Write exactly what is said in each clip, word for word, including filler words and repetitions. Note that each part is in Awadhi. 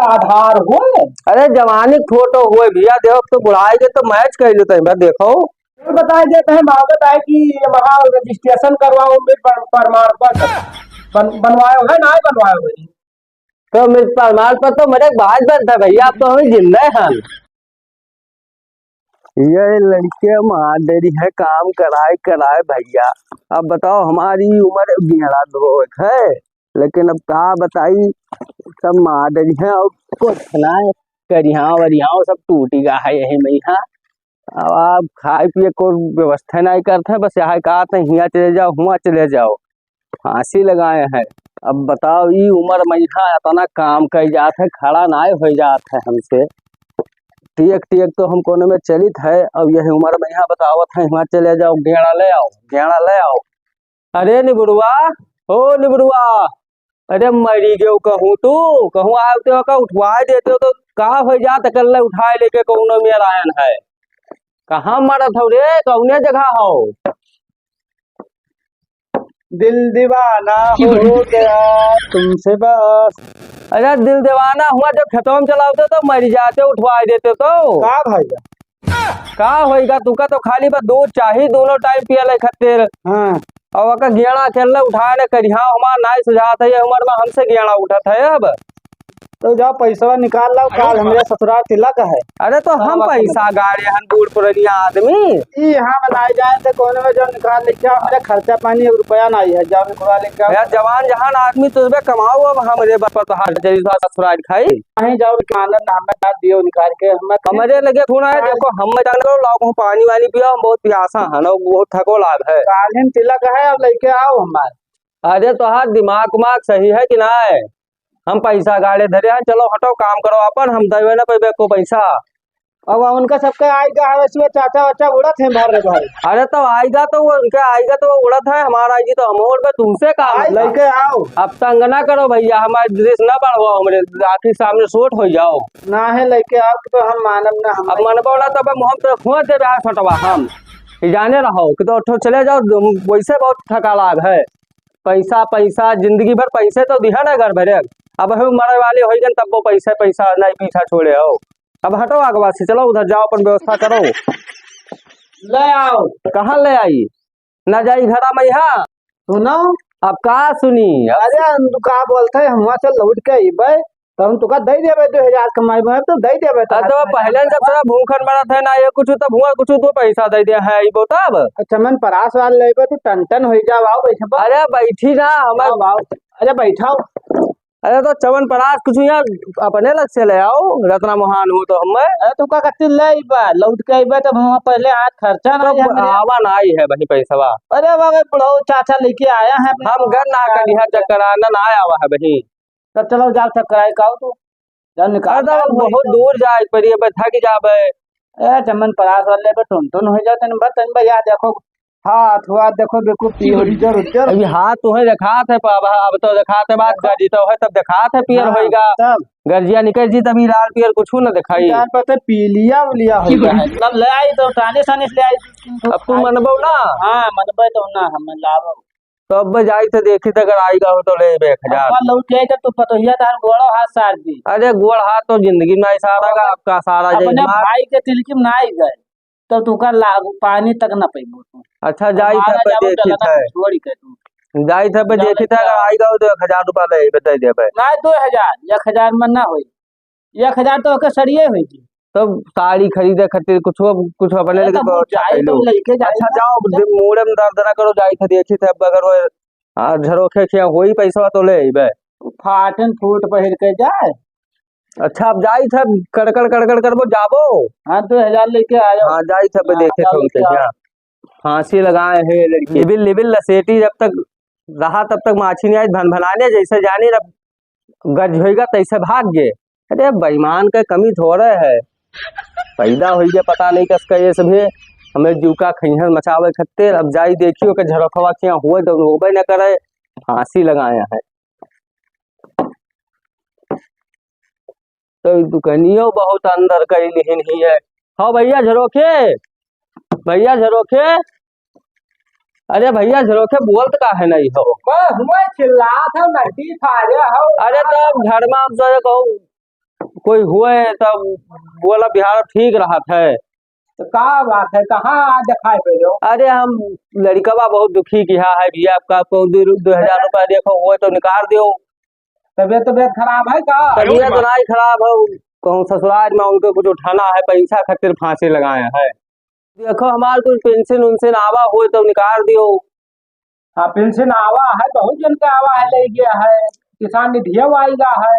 आधार होय? अरे जवानी के फोटो होय भैया, देखो तो बुढ़ाई के तो मैच कर लेते हैं भैया, देखो। ये बताई देते हैं, मांगत है कि ये वहाँ रजिस्ट्रेशन करवाओ, उम्र पर-, प्रमाण पत्र बन-, बनवायो है, ना बनवायो है? तो मिल प्रमाण पत्र तो मेरे बाद बनता है भैया, अब तो हमें जिंदा है हम। ये लड़के मार दे रही है काम कराए कराए भैया। अब बताओ, हमारी उम्र ग्यारह दो है, लेकिन अब का बताई, सब मार दे रही है। और कुछ ना है, करियाव वरियाव सब टूटी गा है यही में यहाँ। अब आप खाए पिए को व्यवस्था नहीं करते हैं, बस यहाँ कहा थे, हियाँ चले जाओ, हुआँ चले जाओ, फांसी लगाए हैं। अब बताओ, ई उम्र में यहाँ इतना काम कई जात है, खड़ा नाय हो जात है हमसे। टियक टियक तो हम कोने में चलित है, अब यही उम्र में यहाँ बतावत है, हुआँ चले जाओ, गेड़ा ले आओ, गेड़ा ले आओ। अरे निबुड़वा, ओ निबुड़वा, अरे मरी गयो कहूँ तू, कहूँ आवते हो का उठवाए देते हो तो का हो जात, कर ले उठाए लेके कौनो मेर आयन है। कहाँ मरत हो रे, कौने जगह हो? दिल दीवाना हो गया तुमसे बस। अरे दिल दीवाना हुआ, जब खेतवा में चलावते तो मर जाते, उठवाए देते तो। का भैया? का होइगा, तुका तो खाली बस दूध चाही दोनों टाइम पियले खातिर। हाँ। और ओका गेड़ा अकेले उठाए न करिहा, हमार नाई सुझात है, ये उम्र में हमसे गेड़ा उठत है अब। तो जाओ पैसा निकाल लाओ, काल हमरे ससुराल तिलक है। अरे तो हम पैसा गाड़े हन, बूढ़ पुरनिया आदमी। ई यहाँ बनाए जाए थे, कौन में जो निकाल ले, क्या मेरा खर्चा पानी एक रुपया नहीं है, जाओ निकलवा ले, क्या? यार जवान जहान आदमी तो बे कमाओ, अब हमरे बाप पर तो हाथ चली तो ससुराल खाई। नहीं जाओ, आनंद हमें ना दियो निकाल के, हमें हमरे लगे थोड़ा है, देखो हम जान लो, लाओ कहूँ पानी वानी पियो, हम बहुत प्यासा है ना, बहुत थको लाग है। काल ही तिलक है, अब लेके आओ हमारे। अरे तोहार दिमाग उमाग सही है कि ना है? हम पैसा गाड़े धरे हैं, चलो हटो काम करो अपन, हम देवे ना पैबे को पैसा। अब उनका सबके आइगा है, इसमें चाचा वाचा उड़त हैं भर रे भाई। अरे तो आइगा तो वो उनके आइगा तो वो उड़त है, हमारा आइगी तो हम उड़बे, तुमसे का मतलब? लेके आओ। अब तंग ना करो भैया, हमारे दृश्य ना बढ़वाओ, हमरे आँखी सामने सोट हो जाओ। ना है लेके आओ तो हम मानब ना, हम अब मनबो ना तब हम तो खोज देबे हाथ हटवा हम। ई जाने रहो कि तो उठो चले जाओ, तुम वैसे बहुत थका लाग है। पैसा, पैसा, जिंदगी भर पैसे तो दिहा ना घर भरे। अब हम मरे वाले होई गन तब वो पैसे, पैसा नहीं पीछा छोड़े हो। अब हटो आगवा से, चलो उधर जाओ, अपन व्यवस्था करो। ले आओ। कहाँ ले आई? ना जाई घरा में यहाँ। सुनो। अब का सुनी? अरे, हम तो का बोलते हैं, हम वहाँ से लौट के अइबे, तो हम तुका दे देबे, दो हजार कमाई में, तो दे देबे, तो अरे, तो पहले जब सारा भूखन मरत है ना, ये कुछ तो भुआ, कुछ तो पैसा दे दे है, ये बताब। अच्छा, मन परास वाल लेबे, तो टन टन हो जाओ, आओ, बैठे, बैठो। अरे, बैठी ना, हमार आओ, आओ। अरे, बैठाओ। अरे तो चवन परास कुछ यहाँ अपने लग से ले आओ, रतना मोहान हो तो हमें। अरे तो का करती ले आइबा, लौट के आइबा तब हम पहले हाथ खर्चा ना तो है हमरे। आवा ना आई है वही पैसवा। अरे बाबा बुढ़ऊ चाचा लेके आया है अपने हम घर ना करिहा चक्कर आना ना आवा है वही। तो चलो जाओ चक्कर आए काओ तो। जाओ निकाल अरे तो बहुत दूर जाए पड़ी है, थक जाबे। ए चमन परास वाले पे टुन टुन हो जाते हैं, बस तन भैया देखो हाथ हुआ देखो, बिल्कुल पियर उज्जर उज्जर। अभी हाथ तो है देखात है, पर अब, अब तो देखात है, बात देखो। गरजी तो है, तब देखात है, पियर हाँ, होइगा। तब। गरजिया निकल जी, तभी लाल पियर कुछ ना दिखाई। जान पता पीलिया उलिया होइगा है। तब ले आई तो टाने साने से ले आई। अब तू मनबो ना? हाँ, मनबे तो ना, हम लावो। तो अब जाई तो देखी तो अगर आइगा हो तो ले बे एक हजार। अब लौट जाए तो तू पतोहिया तार गोड़ो हाथ सार दी। अरे गोड़ हाथ तो जिंदगी में नहीं सारा का, आपका सारा अपने जाई। भाई के तिलकी में ना आई गए। तब तू का लागू पानी तक ना पइबो तू। अच्छा, जाई हमारा था पे जाओ देखी डलना था। छोड़ के तू। जाई था पे जाओ देखी था, लेके आओ। अगर आइगा हो तो एक हजार रुपया ले, बे दे देबे। ना, दो हजार, एक हजार में ना होई। एक हजार तो ओके सड़िए होई जी। तब साड़ी खरीदे खातिर कुछ, कुछ अपने अरे लगे तब तो वो अच्छा जाई तो पहलू। लेके जाई अच्छा, ना। जाओ, जब मूड़े में दर्द ना करो, जाई था देखी था, अब अगर वो, हाँ, झरोखे खिया होई पैसा तो ले अइबे। फाटन फूट पहिर के जाए। अच्छा, अब जाई थे, कड़कड़, कड़कड़ करबो, जाबो? हाँ, दो हजार लेके आयो। हाँ, जाई थे, पे हाँ, देखे जाओ थे उनके लेके आओ। यहाँ। फांसी लगाए हैं ये लड़की। लिबिल, लिबिल लसेटी जब तक रहा, तब तक माछी नहीं आई, भन भनाने जैसे जानी, अब गरज होइगा, तैसे भाग गए। अरे, बेईमान के कमी थोड़े है, पैदा होइगे, पता नहीं कस का ये सभी, हमें जूका खइहन मचावे खत्ते। अब जाई देखियो के झरोखवा खिया हुए तो होबे न करे, फांसी लगाया है। तो ई दुकनियो बहुत अंदर कई लिहिन ही है। हाँ भैया झरोखे, भैया झरोखे, अरे भैया झरोखे बोलत काहे नहीं हो? बस हुआ चिल्लात हो, नड्डी फाड़े हो। अरे तो अब घर में आप जो कहूँ, कोई हुए तब बोला बिहार ठीक रहत है। तो का बात है, कहाँ आज देखाए पहले हो? अरे हम लड़कवा बहुत दुखी किहा है भैया, आपका को दो, दो हजार रुपया देखो हुए तो निकाल दियो। तबीयत, तबीयत खराब है का? तबीयत तो नहीं खराब है, कहूँ ससुराल में उनके कुछ उठाना है, पैसा खातिर फांसी लगाए हैं। देखो हमार कुछ पेंशन उनशन आवा हुए तो निकाल दियो। हाँ, पेंशन आवा है, बहुत जन का आवा है, ले गया है, किसान निधिया आएगा है।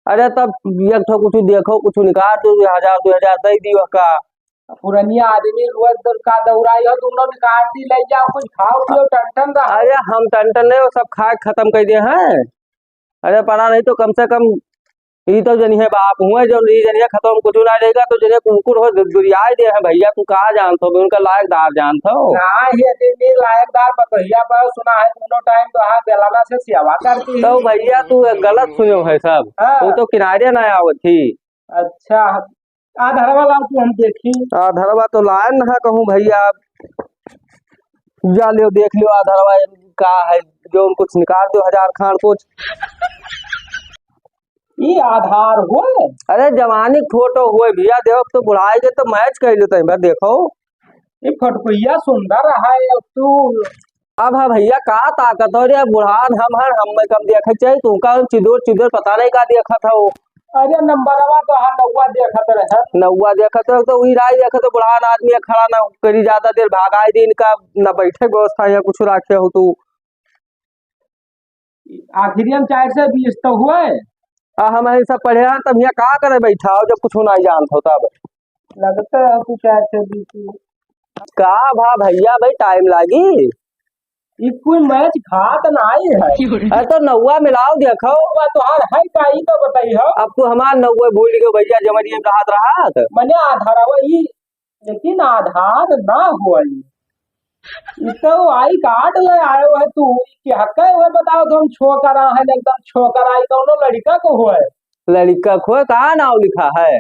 अरे तब एक ठो कुछ देखो, कुछ निकाल दो, हजार दो हजार दे दियो का। पुरनिया आदमी रोज दौड़ का दौड़ाई हो, दोनों निकाल दी, ले जाओ, कुछ खाओ पियो, टन टन रहो। अरे हम टन टन नहीं, वो सब खा के खत्म कर दे हैं। अरे पड़ा नहीं तो कम से कम ई तो जनिहे बाप हुए, जो ई जनिहे खत्म कुछ ना रहेगा, तो जनिहे कुकुर हो दु-, दुरियाए दे हैं भैया, तू का जानत हो, उनका लायकदार जानत हो? ना, ये दिन नहीं लायकदार, पतोहिया पर सुना है, दोनों टाइम तो हाथ बेलाना से सेवा करती तो है। भैया तू गलत सुनो है सब, हाँ। वो तो किनारे ना आवत थी। अच्छा, आधारवा लाओ तू, हम देखी। आधारवा तो लायन ना कहूँ भैया, जा लियो देख लियो आधारवा का है, जो कुछ निकाल दो हजार खान कुछ। ई आधार हुए? अरे जवानी क फोटो हुए भैया, देखो अब तो बुढ़ाई के तो मैच कर लेते हैं भैया, देखो। ये फटकुइया सुंदर है, अब तू। अब हाँ भैया का ताकत हो रे, बुढ़ान हम हर हम में कम देखे चाहिए, तू का चिदोर चिदोर पता नहीं का देखत हो। अरे नंबरवा तो हाँ नौवा देखत रहे। नौवा देखत रहे तो वही राय देखत हो, बुढ़ान आदमी है, खड़ा ना करी ज्यादा देर, भागाई दिन का ना बैठे व्यवस्था या कुछ राखे हो तू। आखिरी हम चार सौ बीस तो हुए। आ, हम यही सब पढ़े हैं, तब यहाँ का करे बैठा हो, जब कुछ नहीं जानत हो तब? लगता है कि चार सौ बीस ही। का भा भैया, भाई टाइम लागी। ई कोई मैच खात नहीं है। अरे तो नौवा मिलाओ, देखो। नौवा तोहार है का, ई तो बताई हो। अब तू हमार नौवे भूल गयो भैया, जमरिया में रहत रहत। मने आधारवा ई लेकिन आधार ना होई। ई तो आई कार्ड ले आयो है तू, ई के हक है, वो बताओ, तुम छोकरा है, एकदम छोकरा, ई कौनो लड़का को होए? लड़का को होए, कहाँ नाम लिखा है?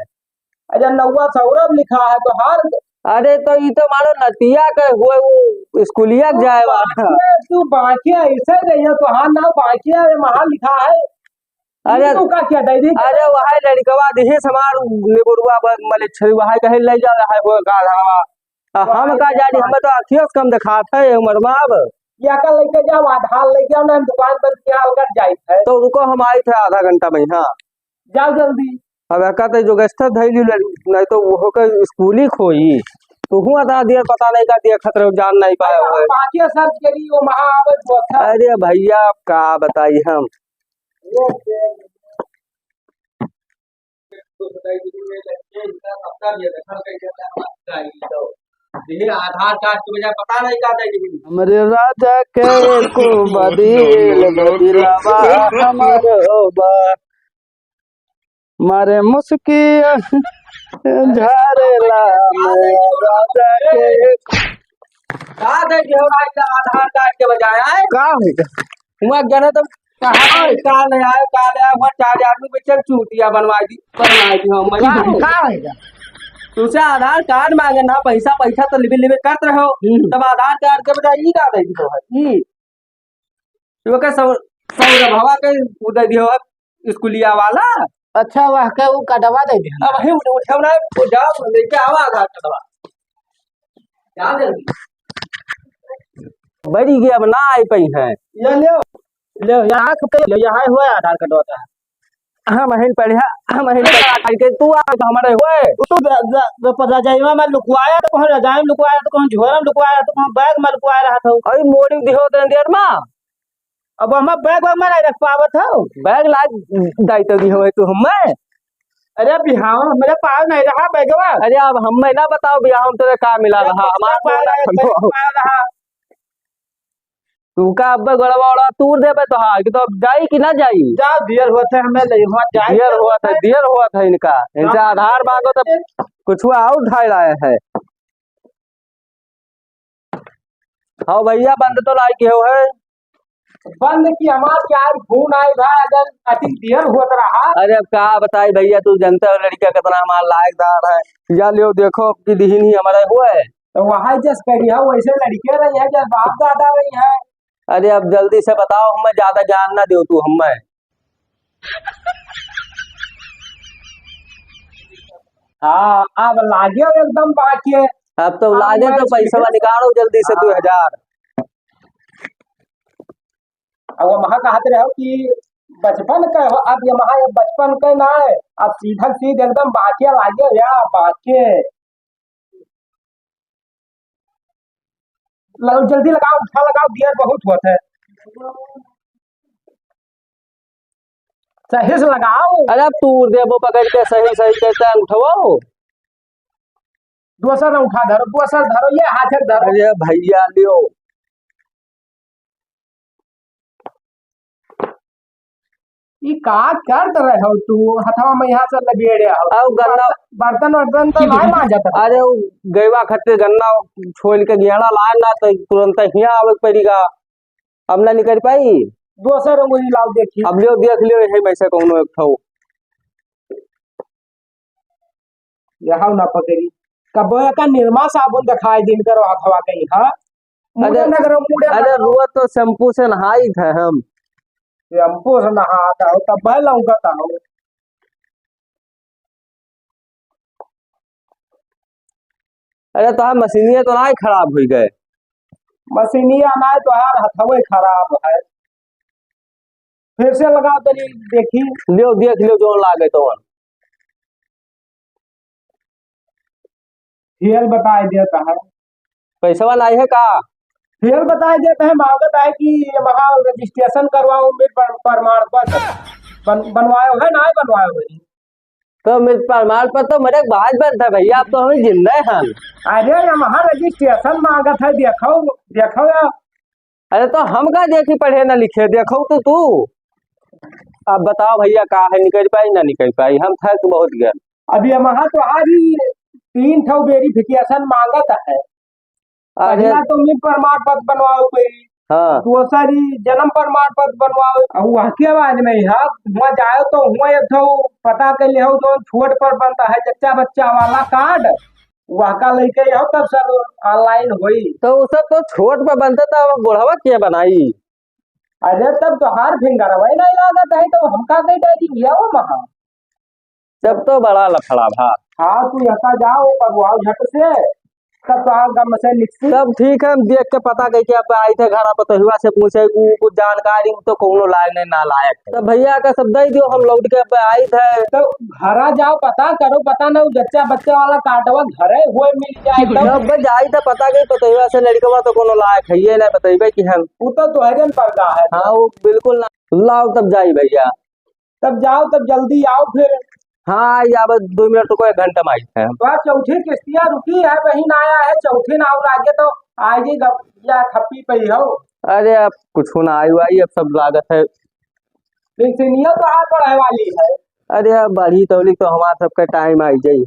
अच्छा, नौवा सौरभ लिखा है तो हार। अरे, तो ई तो मानो नतिया के हुए, उ स्कूलिया के जाए वाला। तू बाकी ऐसे रहियो, तो हाँ ना, बाकी है, वहाँ लिखा है। अरे, तू का क्या दे दी? अरे, वही लड़कवा दिहिस हमार निबुड़वा ब-, मलेच्छरी, वही कहे ले जा रहा है वो गाढ़ावा। आ, हम का जानी, हमें तो अखियों से कम दिखात है ये उम्र में अब। या का लेके जाओ, आधार लेके आओ ना, हम दुकान पर क्या अलगट जाइत है। तो रुको, हम आइत है आधा घंटा में, हाँ। जाओ जल्दी। अब एका तो जोगस्तर धइली लड़ी, नहीं तो वो के स्कूली खोई। तो हुआ था दिया, पता नहीं का दिया, खतरे जान नहीं पाया हुआ है। बाकी सर्च करी, वो महा आवे, वो था। अरे भैया, अब का बताई हम। ये आधार कार्ड के बजाय पता नहीं का था ये। हमरे राजा के एको बदिल बदिलवा हमरो बा। मारे मुस्की झारेला हमरे राजा के। का दे दियो भाई का आधार कार्ड के बजाय, आए? का होई? हुआ गने तो कहाँ है? का ले आए, का ले आए? हुआ चार आदमी में चल चूतिया बनवा दी, बनवा दी हम, का मजा हो। का होई? तुझसे आधार कार्ड मांगे ना, पैसा, पैसा तो लिबे, लिबे करत रहो। हम्म। तब आधार कार्ड के बजाय ई का दे दियो है? ई। वो का सौ-, सौरभवा के उ दे दियो है, स्कूलिया वाला। अच्छा, वह के उ कटवा दे दियो। अब वही उठ-, उठाओ ना, वो जाओ, लेके आओ आधार कार्डवा। जा जल्दी। बड़ी के अब ना आई पई है। ये ले, ले, यहाँ के ले, यहाँ हुआ आधार कार्डवा का। हम अहिन पढ़िया, हम अहिन पढ़िया करके तू आ तो हमारे हुए। तू ज-, ज-, ज-, रजाइवा में लुकवाया तो कहूँ रजाई में लुकवाया तो कहूँ झोरा में लुकवाया तो कहूँ बैग में लुकवाया रहा था। अरे मोड़ी दिहो तो देर मा। अब हम बैग वैग में नहीं रख पावत हो। बैग लाग दाई तो दिहो है तू हमें। अरे बिहाव हमारे पास नहीं रहा बैगवा। अरे अब हमें ना बताओ बिहाव में तेरे का मिला अरे रहा, हमारे पास पास नहीं रहा, रहा। तू का अब्बे गड़वा उड़वा तूर देबे तोहार, कि तो अब जाई कि ना जाई? जाओ, देर होत है, हमें ले हुआ जाए। देर होत है, देर होत है इनका। इनसे हाँ। आधार मांगो तो कुछ और ढाई लाए है। हाँ भैया, बंद तो लाई के हो है। बंद की हमार क्या फोन आए भाई, अगर अति देर होत रहा। अरे अब का बताई भैया, तू जानते हो लड़का कितना हमार लायकदार है। या लियो देखो, अब की दिहिन ही हमारे हुए। तो वहाँ जस करी है, वैसे लड़के रही है, जस बाप दादा रही है। अरे अब जल्दी से बताओ, हमें ज्यादा ज्ञान ना दो तू हमें। हाँ, अब लागे एकदम बाके। अब तो अब लागे तो पैसा निकालो जल्दी से हाँ। दो हजार। अब वहाँ कहत रहो कि बचपन का हो, अब ये वहाँ ये बचपन का ना है, अब सीधा सीध एकदम बाके लागे या बाके। लगाओ, जल्दी लगाओ, उठा लगाओ, देर बहुत होत है। सही से लगाओ। अरे अब तू देबो पकड़ के सही, सही कहता है, उठवाओ। दूसर उठा धरो, दूसर धरो, ये हाथ धरो। अरे भैया लियो। ई का करत रहे हो तू? हथवा में यहाँ से लबेड़े हो। आओ गन्ना। बर्तन, बर्तन वर्तन तो नहीं मांजत रहे। अरे वो गैवा खट्टे गन्ना छोल के गेहड़ा लाए ना तो तुरंत हियाँ आवे के पड़ेगा। अब ना निकल पाई। दूसर रंगोली लाओ देखी। अब लियो देख लियो यही में से कौनो एक ठो। यहां ना पकड़ी। कबो एका निरमा साबुन दिखाई दिन करो हथवा कहीं, हाँ? मुड़े अरे, न करो, मुड़े न अरे करो। रुआ तो शैम्पू से नहाई थे हम। शैम्पू से नहाता हो, तब वह लौकता हो। अरे तोहार मशीनिया तो नाई खराब हुई गए। मशीनिया नाई, तोहार हथवे खराब है। फिर से लगा तनी देखी। लियो, देख लियो, जोन लागे तो। फेल बताए देता है। पैसवा लाई है का? फेल बताए देता है, मांगत है कि ये वहाँ रजिस्ट्रेशन करवाओ, मेरे पर-, प्रमाण पत्र बन-, बनवायो है, ना बनवायो है? तो मेरे प्रमाण पत्र तो मेरे बाद बनता है भैया, अब तो हम जिंदा हैं। अरे, ये वहाँ रजिस्ट्रेशन मांगत है, देखो, देखो या। अरे तो हम का देखी पढ़े ना लिखे, देखो तो तू। अब बताओ भैया, का है, निकल पाई ना निकल पाई, हम थक बहुत गए। अब ये वहाँ तो आज ही तीन ठो वेरिफिकेशन मांगत है। अरे। पहला तो मैं प्रमाण पत्र बनवाओ कोई, हाँ। दूसरी जन्म प्रमाण पत्र बनवाओ, और वहाँ के बाद में यहाँ हुआ जाओ तो हुआ एक ठो पता कर ले हो, जो छोट पर बनता है जच्चा बच्चा वाला कार्ड, वहाँ का लेके आओ तब सब ऑनलाइन होई। तो वो सब तो छोट पर बनता था, वो बुढ़वा क्या बनाई? अरे तब तोहार फिंगर वही नहीं लागत है, तो हमका कहीं डाली लिया हो महा। तब तो बड़ा लफड़ा भा। हाँ, तू यहाँ जाओ, करवाओ झट से, तब तो आप गम से निकसी। तब ठीक है, हम देख के पता करके अब आई थे घर पर, तोहिवा से पूछे, उ कुछ जानकारी तो कोनो लायक नहीं, ना लायक। तब भैया का सब दे दियो, हम लौट के अब आई थे। तो घरा जाओ, पता करो, पता ना, उ जच्चा बच्चा वाला कार्डवा घरे हुए मिल जाए तब। तब बस आई थे, पता करी पतोहिवा से, लड़कवा तो कोनो लायक है ये नहीं, बतइबे कि हम। उ तो तोहरे न पर्दा है। हाँ, वो बिल्कुल ना। लाओ तब जाई भैया। तब जाओ, तब जल्दी आओ फिर। हाँ, आई, अब दो मिनट रुको, एक घंटा में आई है। तो चौथी किस्तिया रुकी है, बहिन आया है, चौथी ना और आगे तो आगे गप-, या खप्पी पे ही हो। अरे, अब कुछ ना आई वाई, अब सब लागत है। पेंशनिया तो आ पढ़े वाली है। अरे, अब बढ़ी तौली तो हमार सबके टाइम आई जाई।